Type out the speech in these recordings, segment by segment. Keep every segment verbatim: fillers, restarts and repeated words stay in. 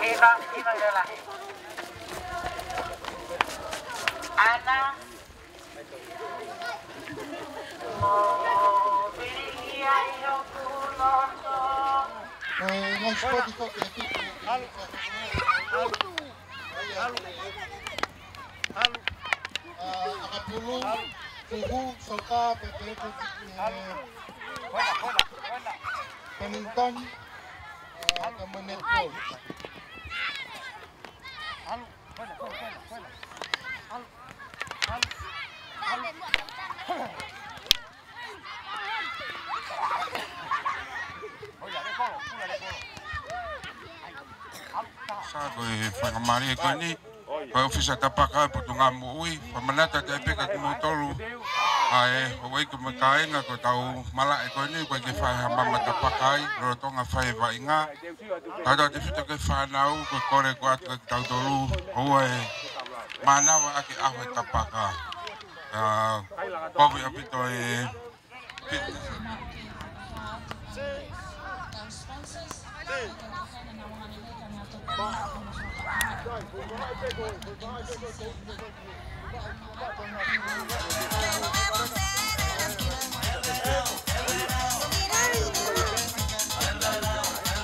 Iva, iva, iva. Ana. Ē, ngaahi sipoti foki ʻe fitu. Alu. Alu. Alu. Ā, ʻakapulu, fuhu, soka, pepeke, ē, badminton, ā, ka mo e netball. Sa ko e faingamālie ko eni, ko e ʻōfisa Tapaka ʻo e Potungāue Moʻui, fakamanatu atu pē kia kimoutolu, ʻa e houʻeiki mo e kāinga ko ʻetau malaʻe ko eni, ko e ke fai ha mama tapaka ai, lolotonga fai e vaʻinga, tautautefito ki he fānau, ko e kole ko atu kia kitautolu, ʻoua ʻe mānava ʻaki e ʻaho e tapaka. Ā, kovi ʻaupito e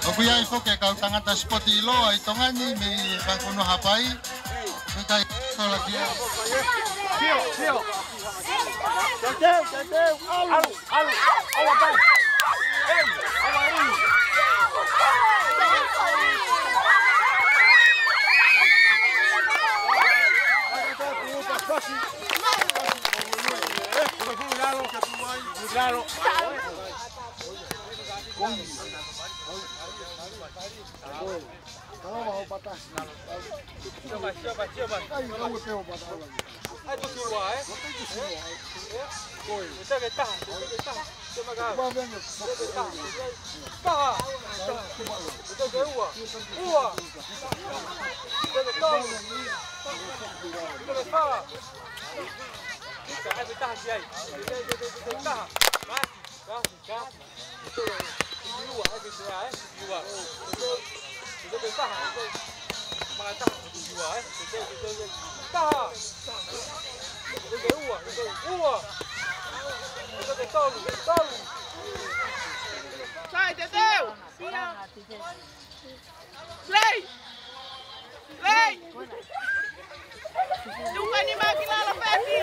ʻOku ʻi ai foki e kau tangata sipoti ʻiloa ʻi Tonga ni mei he Fakafono Haʻapai. Ko e kai tola kia. Sio, sio. Teuteu, teuteu. Alu, alu. Alu, alu. Ei, alu, alu. Sio mai, sio mai, sio mai. ʻAi, tuʻu ki ua, ē? Ē? Ē? ʻE tau ke taha, ʻe tau ke taha. Sio mai ka. Tau ke taha. Taha. ʻE tau ke ua. Ua. ʻE tau ke tolu. ʻE tau ke fā. Ka ʻai ke taha ki ai. ʻE tau ke taha. Ka, ka, ka. Sai, te teu. Play. Play. Tuka ni maki lala feti.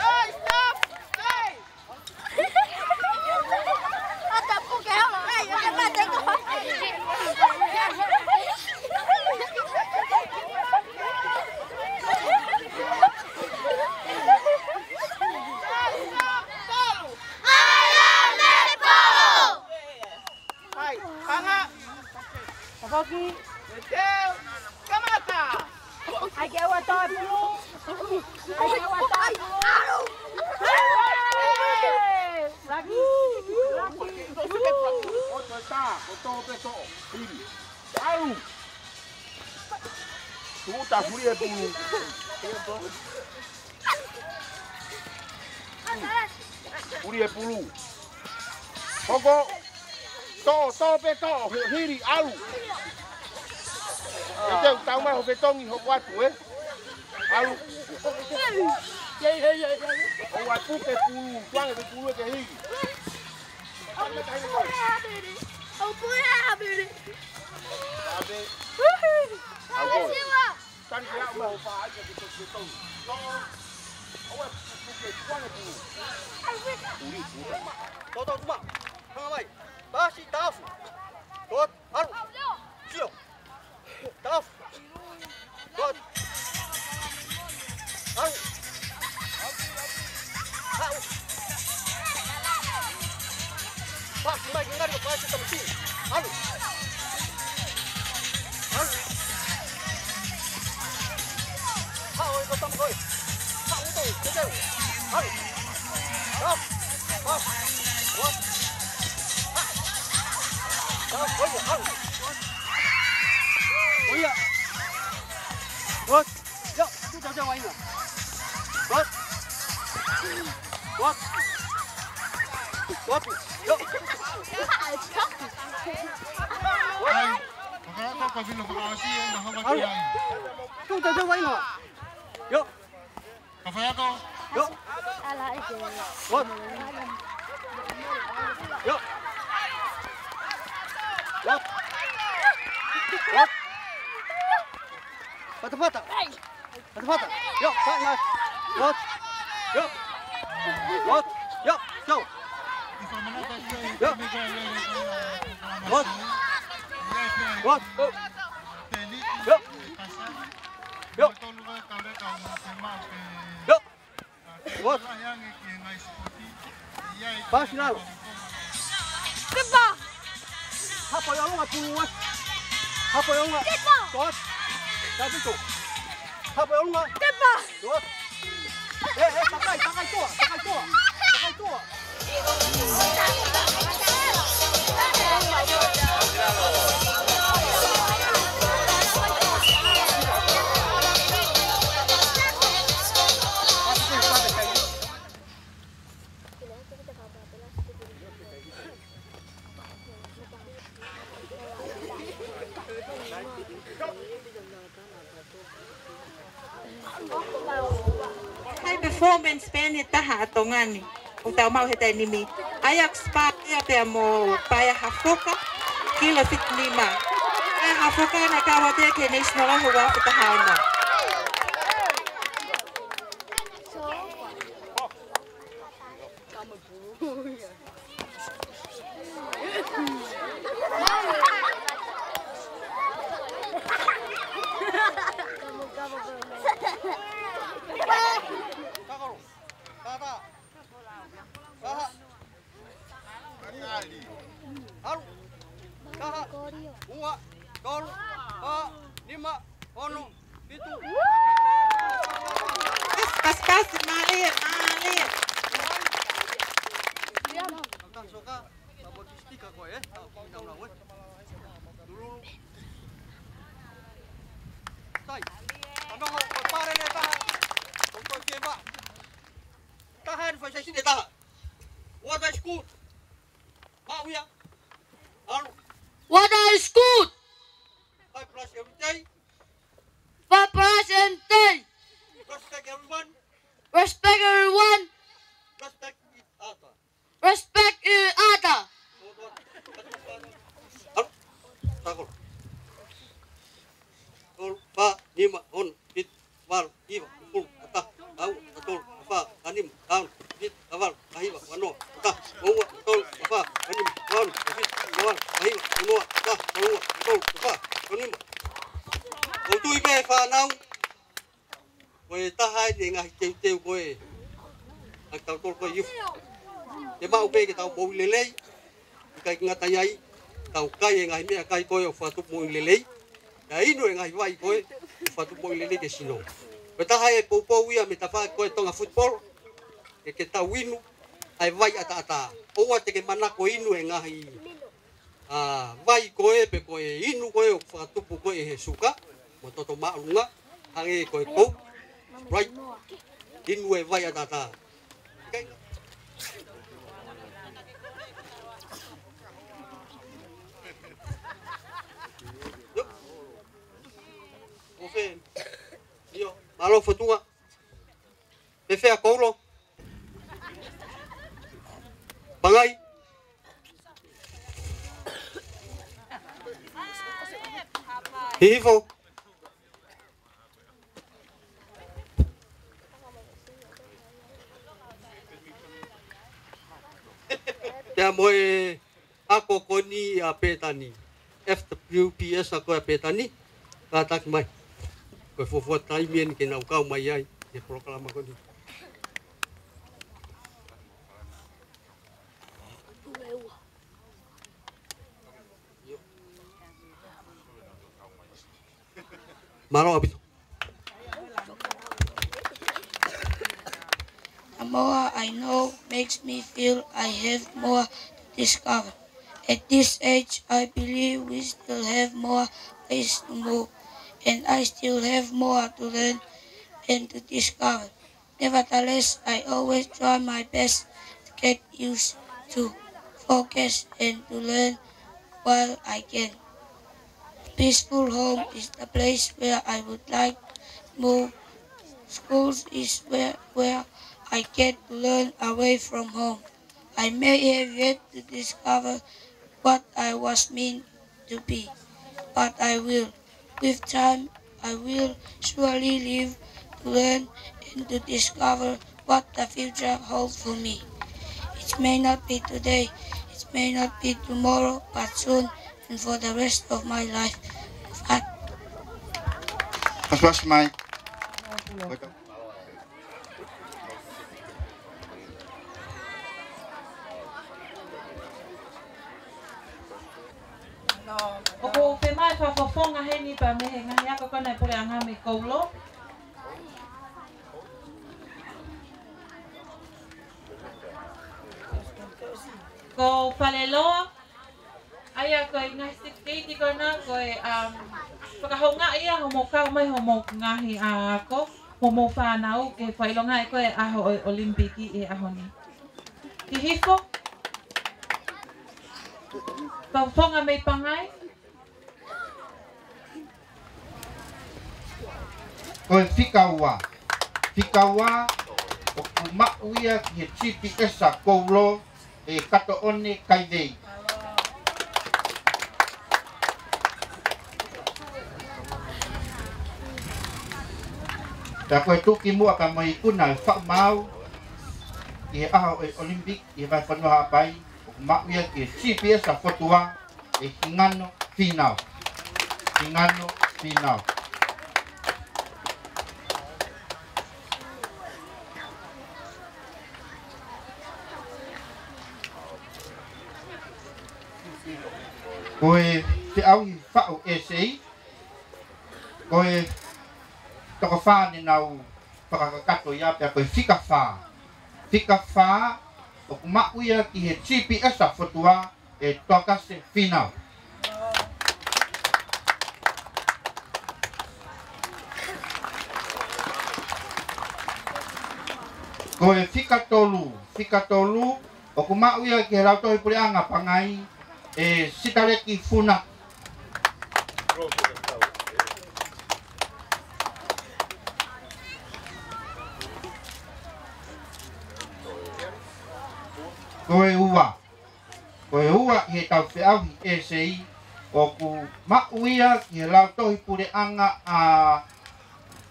Hey, stop. Play. Hai, hanga. Tafoki. Teu. Kamata. ʻAi ke ua toe pulu. ʻAi ke ua toe pulu. Laki. Laki. ʻO toe tā, ʻo tō pe tō. Hili. Alu. Tuʻuta, fuli e pulu. Fuli e pulu. Hoko. Tō, tō pe tō, hili, alu. ʻE teu tau mai ho fetongi, hoko atu, ē. Alu. ʻOua ʻe puke pulu, tuku ange pē pulu ʻe ke hili. ʻOku pule ha pili. ʻOku pule ha pili. Ape. Au ko. Tani ke aʻu mai ho pā ai ke ke toki tonu. Tō. ʻOua ʻe puke, tuku ange pulu. Uli, puta. Tō, tō, tuma. Hanga mai. Pasi, tafu. Tō, alu. Sio. Tau. Good. Au. Au. Pasi mai ki ngari ko pasi tamasi. Au. Au. Au, ko tama koi. Au, to, to, to. Au. Au. Au. Au. Au, oi, au. ʻOia. Good. Yo, tu, tu, tu, wai, no. Good. What? What? Yo. ʻAi, fakaako ko vino fakaʻosi e maha Alu. Mati ai. Tuʻu tautau ai noa. Yo. Ka fai ako. Yo. What? Yo. What? What? Patapata. Patapata. Yo, fai ngai. What? Yo. What? Yo. Yo. Yo. What? What? Oh. Yo. Yo. Yo. What? Paasi lalo. Pepa. Hapo ʻi ʻolunga pulu ua. Hapo ʻi ʻolunga. Pepa. Tot. Kapito. Hapo ʻi ʻolunga. Pepa. Tot. Eh, eh, takai, takai toa, takai toa, takai toa. High performance pē eni ʻa Tonga ni. ʻOku tau maʻu he taimi ni. Ajax Paea pea mo Paea Hafoka. Kilo fiti nima. Paea Hafoka naʻe kau atu ki he national he ua afe taha ono. Taha. Alu. Taha. Ua. Tolu. Fā. Nima. Ono. Fitu. Pasi, pasi, mālie, mālie. Tau soka, tau mo ki sitika ko ē, tau ki nau nau ē. Lululu. Tai. Ano ho, ko pare le taha. Ko ko ke ba. Taha ni fai sai sine taha. What is good? Maʻu ia. Alu. What is good? Five plus every day. Five plus every day. Respect everyone. Respect everyone. Respect each other. Respect each other. Alu. Taha. Tolu, fā, nima, ono, fitu, valu, hiva, hongofulu, taha, taha ua, taha tolu, taha fā, taha nima, taha ono, taha fitu, taha valu, taha hiva, uanoa, taha taha ua, taha tolu, taha fā, taha nima, taha ono, taha fitu, taha valu, taha hiva, uanoa, taha taha ua, taha tolu, taha fā, taha nima. ʻOku ou tui pē fānau, ko e taha eni e ngaahi teuteu ko ē ʻa kitautolu ko e youth. Ke maʻu pē ke tau moʻui lelei, ʻikai ke ngata ai, tau kai e ngaahi meʻakai ko ē ʻoku fakatupu moʻui lelei. Ka inu e ngaahi vai ko ē ʻoku fakatupu moʻui lelei ki he sino. Ko e taha e poupou ia mei he tafaʻaki ko ē Tonga football, ke, ke tau inu ʻa e vai ʻataʻatā. ʻOua te ke manako inu e ngaahi ʻa e vai ko ē pe ko e inu ko ē ʻoku fakatupu ko ē he suka, mo e toto māʻolunga, hangē ko e Coke, Sprite, inu e vai ʻataʻatā. Okay? Yo. Ofe. Yo, mālō Fotunga. Pefea Koulo. Pangai. Hihifo. Pea mo e ako ko eni ʻa Petani. F W P S ako ʻa Petani. Kātaki mai. Ko e fuofua taimi eni ke nau kau mai ai he polokalama ko eni. Mālō ʻaupito. The more I know makes me feel I have more to discover. At this age, I believe we still have more ways to move, and I still have more to learn and to discover. Nevertheless, I always try my best to get used to focus and to learn while I can. Peaceful home is the place where I would like to move. Schools is where, where I get to learn away from home. I may have yet to discover what I was meant to be, but I will. With time, I will surely live to learn and to discover what the future holds for me. It may not be today, it may not be tomorrow, but soon and for the rest of my life. But That's my ʻOku ou fiemaʻu e fakafofonga heni pea mei he ngaahi ako ko ena ʻa e puleʻanga mei Koulo. Ko Faleloa, ʻa ia ko e ngaahi certificate ko ena ko e, um, fakahoungaʻi ia hoʻomou kau mai hoʻomou ngaahi ako, hoʻomou fānau ke fakaʻilongaʻi ko e ʻaho ʻo e ʻOlimipiki he ʻaho ni. Hihifo. Fakafofonga mei Pangai. Ko e fika ua. Fika ua, ʻoku maʻu ia ki he G P S ʻa Koulo, ʻe Katoʻone Kaivei. Pea ko e tuʻukimuʻa pea mo e ikuna ʻe faʻu maʻu ʻi he ʻaho ʻo e ʻOlimipiki ʻi he vahefonua Haʻapai, ʻoku maʻu ia ki he G P S ʻa Fotua, ʻe Hingano Fīnau. Hingano Fīnau. Ko e feʻauhi faʻu ʻēsei, ko e toko fā ne nau fakakakato ia pea ko e fika fā. Fika fā, ʻoku maʻu ia ki he G P S ʻa Fotua, ʻe Toakase Fīnau. Ko e fika tolu, fika tolu, ʻoku maʻu ia ki he lautohi puleʻanga Pangai, ʻe Sitaleki Funa. Ko e ua. Ko e ua ʻi heʻetau feʻauhi ʻēsei, ʻoku maʻu ia ki he lautohi puleʻanga ʻa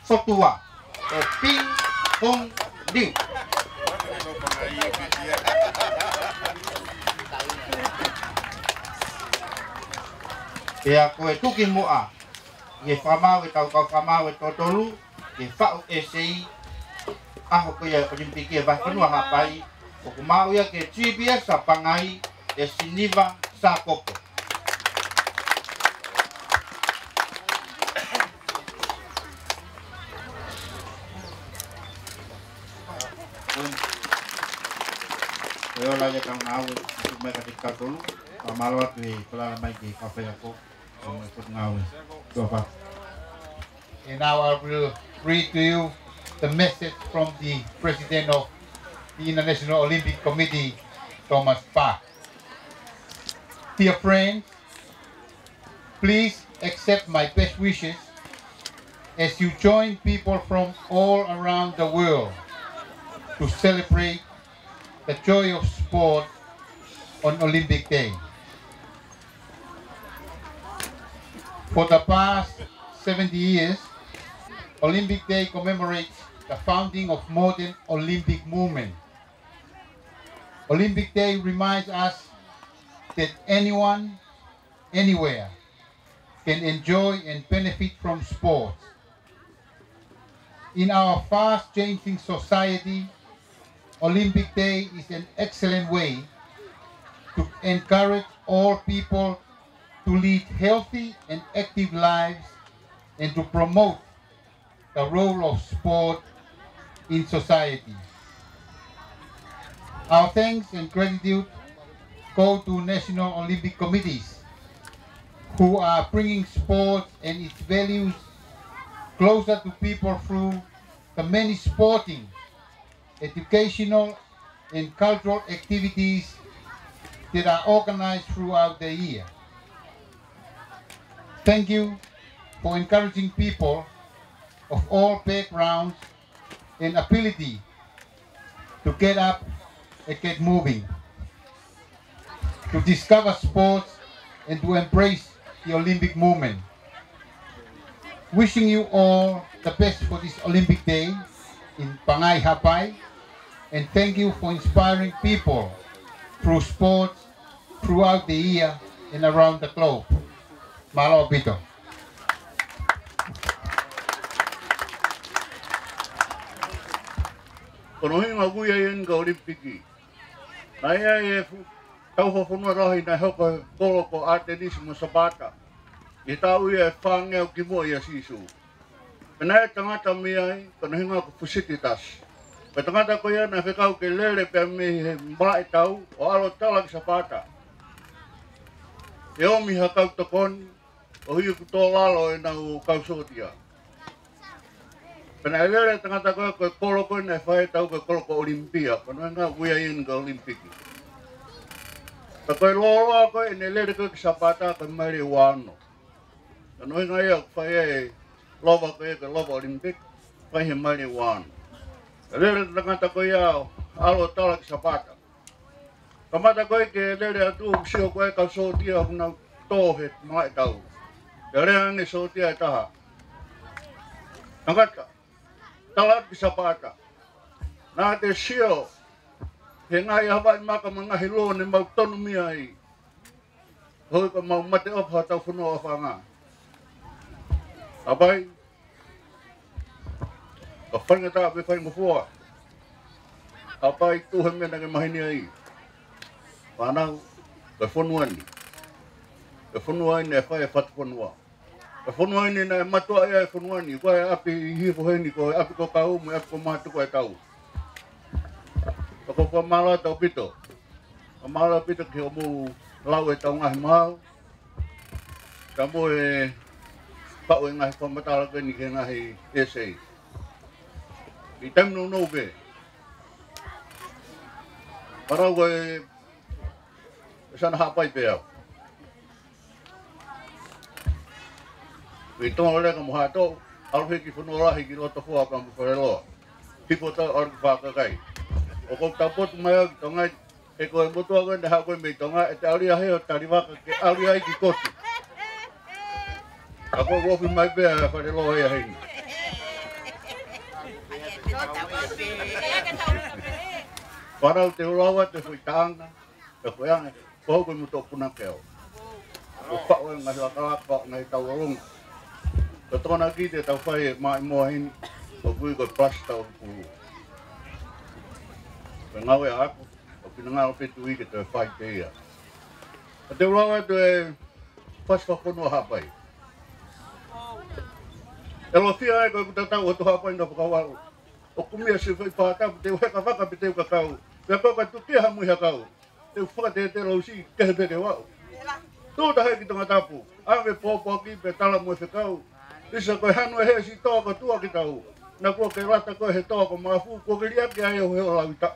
Fotua, ʻe Ping Hong Liu. Pea ko e tuʻukimuʻa ʻi he fakamaau ʻetau kau fakamaau ʻe toko tolu, ke faʻu ʻēsei ʻaho ko ia ʻOlimipiki ʻa e vahefonua Haʻapai, ʻoku maʻu ia ki he G P S ʻa Pangai, ʻe Siniva Sākoko. Ko e ola ia kau ngāue, tuku mai kiate kitautolu, fakamālō atu he falala mai ki he kau faiako. And now I will read to you the message from the President of the International Olympic Committee, Thomas Bach. Dear friends, please accept my best wishes as you join people from all around the world to celebrate the joy of sport on Olympic Day. For the past seventy years, Olympic Day commemorates the founding of modern Olympic movement. Olympic Day reminds us that anyone, anywhere, can enjoy and benefit from sports. In our fast-changing society, Olympic Day is an excellent way to encourage all people to lead healthy and active lives and to promote the role of sport in society. Our thanks and gratitude go to National Olympic Committees who are bringing sports and its values closer to people through the many sporting educational and cultural activities that are organized throughout the year. Thank you for encouraging people of all backgrounds and ability to get up and get moving, to discover sports and to embrace the Olympic movement. Wishing you all the best for this Olympic Day in Pangai Haʻapai, and thank you for inspiring people through sports throughout the year and around the globe. Mālō ʻaupito. Ko hono ʻuhinga ʻoku ui ai eni ko e Olimpiki. Naʻe ʻi ai e fu-, tau fakafonua lahi naʻe hoko he kolo ko ʻAtenisi mo Sapata. ʻI he taʻu ia ʻe fāngeau kimuʻa ʻia Sīsū. Pea naʻe tangata mei ai, ko hono ʻuhinga ko Fusititasi. Ko e tangata ko ia naʻe fekau ke lele pea mei he malaʻe tau, ʻo ʻalu ʻo tala ki Sapata. ʻE ʻomi ha kau tokoni, ʻo ʻiku tō lalo ʻenau kau sōtia. Pea naʻe lele e tangata ko ē, ko e kolo ko ē naʻe fai e tau ko e kolo ko Olimpia, ko hono ʻuhinga ʻoku ui ai eni ko e Olimpiki. Pea ko e lōloa ko ē ʻene lele ko ē ki Sapata ko e maile ua ono. Ko hono ʻuhinga ia ʻoku fai ai e lova ko ē ko e lova Olimpiki, fai he maile ua ono. Naʻe lele e tangata ko ia ʻo ʻalu ʻo tala ki Sapata. Kamata ko ē ke lele atu ʻoku sio ko ē kau sōtia ʻoku nau tō he malaʻe tau. Pea lea ange sōtia ʻe taha. Tangata, tala atu ki Sapata. Naʻa te sio he ngaahi ʻaho vaʻi maka mo e ngaahi lō ne mau tonu mei ai. Hoi ka mau mate ʻofa hotau fonua ʻofaʻanga. Haʻapai, ka faingataʻa pe faingofua. Haʻapai, tuʻu he meʻa naʻa ke maheni ai. Fānau, ko e fonua ni. Ko e fonua ni ʻe fai e fatu fonua. Ko e fonua ni naʻe mātuʻaki ʻa e fonua ni. Ko e ʻapi ʻi hifo heni, ko e ʻapi ko Kau mo e ʻapi ko Matuku ʻe tau. Ka ko e fakamālō atu ʻaupito. Fakamālō ʻaupito ki hoʻomou lau e tau ngaahi maau. Ka mo e paʻu e ngaahi fakamatala ko eni ki he ngaahi ʻēsei. ʻI taimi nounou pē. Parau ko e, e sana Haʻapai pē au. ʻI Tonga Leka mo Haʻatoʻu, ʻalu hiki fonua lahi ki Lotofua pea mo Faleloa. Hifo tau ʻalu ki Fakakai. ʻOku ou tapotu mai au ki Tonga, he ko e motuʻa ko ē naʻe haʻu ko ē mei Tonga, ʻe te ʻalu ia he ʻo Talivaka ke ʻalu ia ai ki Koti. Ka ko e ofi mai pē ʻa Faleloa ia heni. Parau te u lau atu e foʻi taʻanga, e foʻi anga, ko au ko e motuʻa punake au. ʻO faʻu e ngaahi lakalaka, faʻu e ngaahi tauʻolunga. Ko e tokona ki te tau fai e maʻimoa heni, ʻoku ui ko e plus tau pulu. Ko e ngāue ʻaʻaku, ʻo finangalo pē Tuʻi ke toe fai pē ia. Ka te u lau atu e fasi fakafonua Haʻapai. ʻE lofia ai ko ʻeku tatau ʻo Haʻapai na fakavalu. ʻOku mia si fai pātapu te u heka faka pe te u kakau. Pea ko ka tukia ha mui hakau. Te u fakatētē lau si kehe pē ke vaʻu. Tū taha ki Tongatapu. ʻAve pōpoaki pe tala mo e fekau. ʻIsa ko e hanu e he si toa ko tua ki tau. Na kuo ke lata ko he toa ko Mafu, kuo ke liʻaki ai au he ʻo Lauita.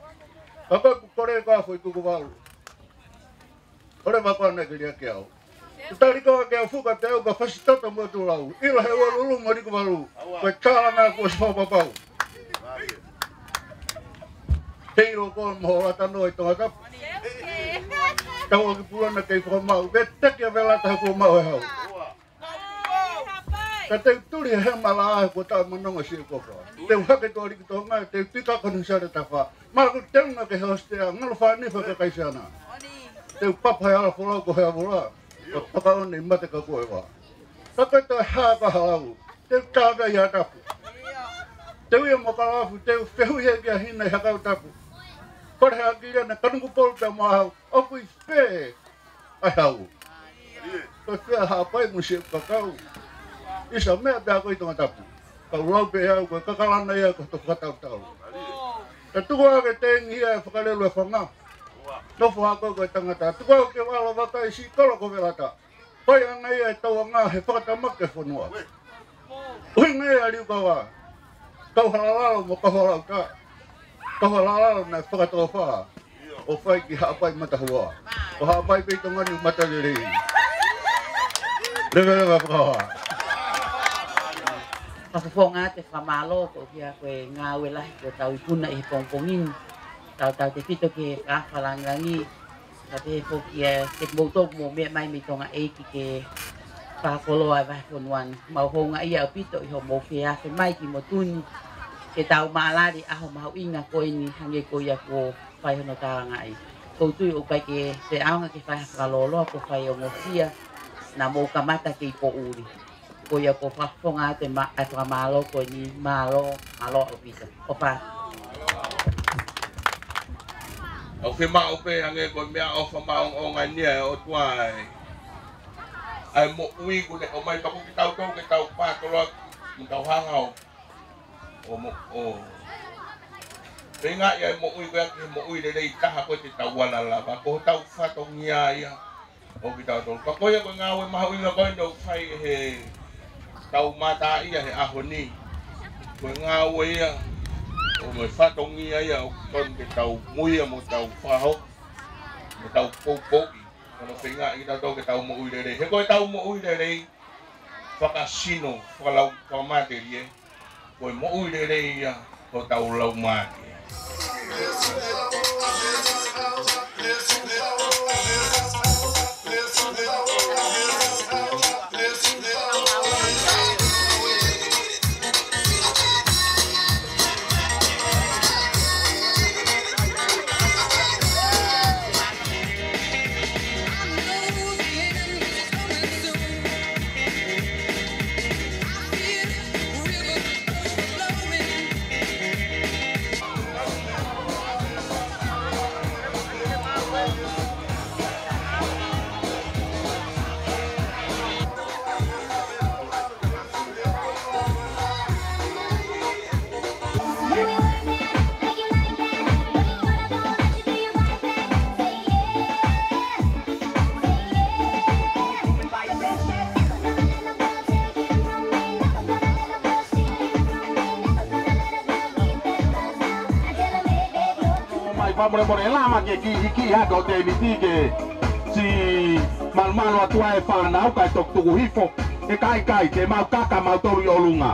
Ka ko ʻeku kole ko a foʻi kuku valu. ʻOle vakoa naʻe ke liʻaki au. Tali ko ke au fuka te au ka fasi toto mo tu lau. ʻIlo he ua lulu mo liku valu. Ko e tālanga kuo si fakapapau. Te ʻilo ko mo hola tano ʻi Tongatapu. Tau ʻaki pulana kei fakamau. Ke teki a vela taha kuo mau he hau. Ka te u tuli he hema la he kuo taʻe manonga si e kofa. Te u hake to aliki Tonga, te u tika ko ni sare tafa. Māku te unga ke hostea, ngalo fānifa ke kaisiana. Te u papa he ala folau ko he avola. Ka paka one i mate ka ko e vā. Ka ko e toe hā ka halau. Te u tāvea i a tapu. Te u ia mo kalafu, te u fehu he kia hina i hakau tapu. Pare ha kilia na kanuku polu pea mo hau. ʻOku ʻi fē. ʻAi hau. Ko e fea Haʻapai mo si e kakau. ʻIsa meʻa pea ko ʻi Tongatapu. Kau lau pē au ko e kakalana ia ko e toko katautau. Ka tuku au ke tengi ia e fakalelu e fanga. Nofo hako ko e tangata. Tuku au ke valo vakai si kolo ko velata. Pai anga ia e tau anga he fakatamaki e fonua. ʻUhinga ia liu kava. Kau halalalo mo kau halauta. Toholalalo naʻe fakatofa ʻo fai ki Haʻapai Matahuʻa. Ko Haʻapai pē ʻi Tonga ni ʻoku mata lelei. Leveleva fakahoha. Fakafofonga atu e fakamālō koeʻuhi ko e ngāue lahi kuo tau ikuna ʻi he pongipongi ni. Tautautefito ki he kau fakalāngilangi. Ka pehē foki ʻa kimoutolu ʻoku mou meʻa mai mei Tonga ʻEiki ke fakakoloa e vahefonua ni. Mau houngaʻia ʻaupito ʻi hoʻomou feafe mai ki motu ni ke tau mālali ʻaho mahuʻinga ko eni hangē ko ia kuo fai hono tālangaʻi. ʻOku ou tui ʻoku ʻikai ke toe ʻaonga ke fai ha fakalōloa, kuo fai ongosia naʻa mou kamata kei poʻuli. Ko ia ʻoku ou fakafofonga atu e ma-, e fakamālō ko eni, mālō, mālō ʻaupito. ʻOfa. ʻOku fiemaʻu pē hangē ko e meʻaʻofa maʻongoʻonga eni ʻa e ʻOtua ē. ʻA e moʻui kuo ne ʻomai pē kiate kitautolu ke tau pātoloaki, mo tau hanga ʻo ʻo mo-, ʻo feingaʻi ʻa e moʻui ko ia ki he moʻui lelei taha ko ē te tau ala lava. Ko hotau fatongia ia ʻo kitautolu. Ka ko ia ko e ngāue mahuʻinga ko eni ʻoku fai ʻe he tau mata ia he ʻaho ni. Ko e ngāue ia ʻo mo e fatongia ia ʻoku totonu ke tau muia mo tau fakahoko mo tau poupouʻi. Ko hono feingaʻi kitautolu ke tau moʻui lelei. He ko e tau moʻui lelei fakasino, fakalau-, fakamatelie, ko e moʻui lelei ia hotau laumālie. Mai fakamolemole, lama ke kiʻi, kiʻi hake ʻo te miti ke si malumalu atu ʻa e fānau kae toki tuku hifo. ʻE kaikai, te mau kaka mautolu ʻi ʻolunga.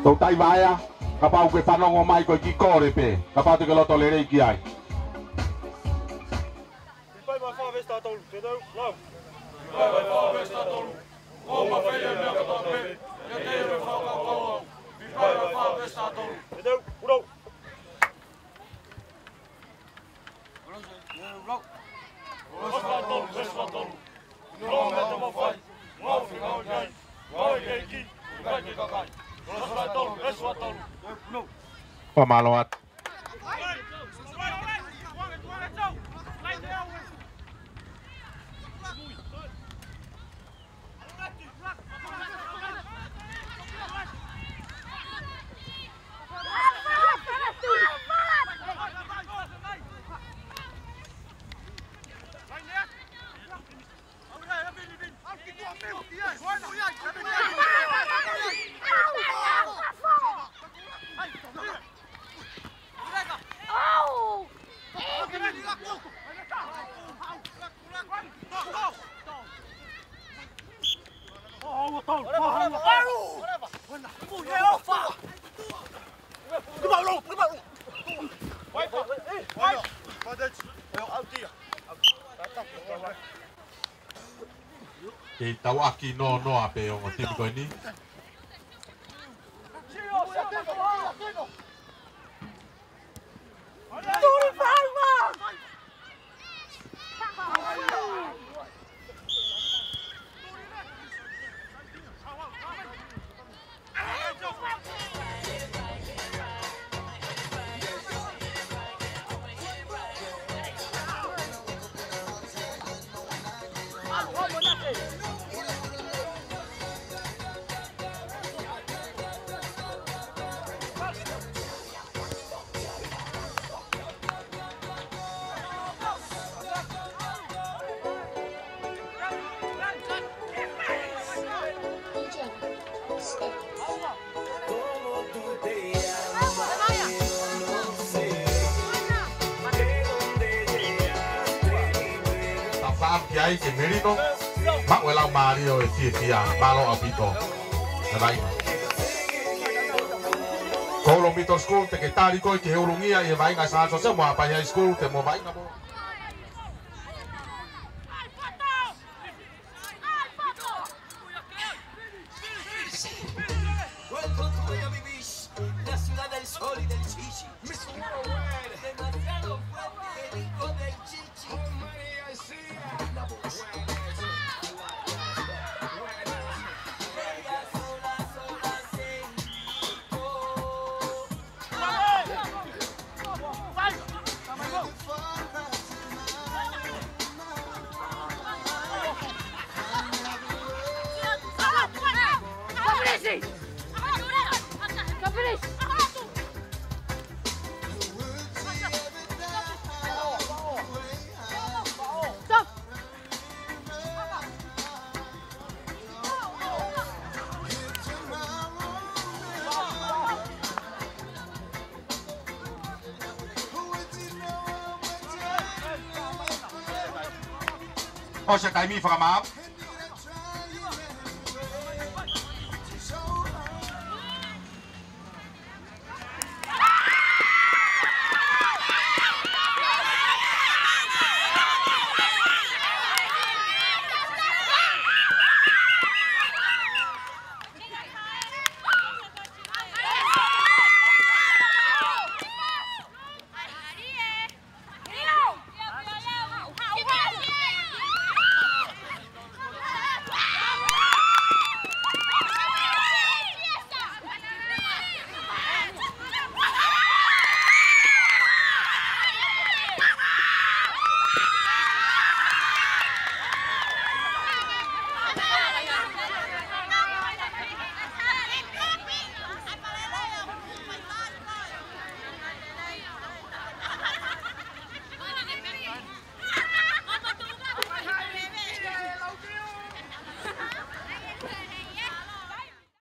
Tou tai vaea, kapau ke fanongo mai ko e kiʻi kole pē, kapau te ke loto lelei ki ai. Five by five vesi taha tolu, te teu, lau. Five by five vesi taha tolu. Ko ma fai e meʻa kotoa pē, ia te ia me fakapapau au. Five by five vesi taha tolu. Te teu, pulou. Kolose taha tolu, vesi taha tolu. Ko e meʻa te mau fai, mau fika o jai, mau e keiki, ʻikai ke kakai. Kolose taha tolu, vesi taha tolu. Fakamālō atu. Kei tau ʻaki nonoa pē ongo timi ko eni. ai ke melino, maʻu e laumālie ʻo e fiefia. Mālō ʻaupito. Ko e vaʻinga. Kolo Middle School, te ke tali koe ki he ulungia ʻi he vaʻinga ʻa Sālote Joseph mo Haʻapai High School, te mo vaʻinga mo. Welcome to Miami Beach, la ciudad del sol y del chichi. Mister Worldwide. Demasiado fuerte, qué rico del chichi. Con Manny García. La voz. Ella sola, sola se invitó. ʻOsi e taimi, fakamaau.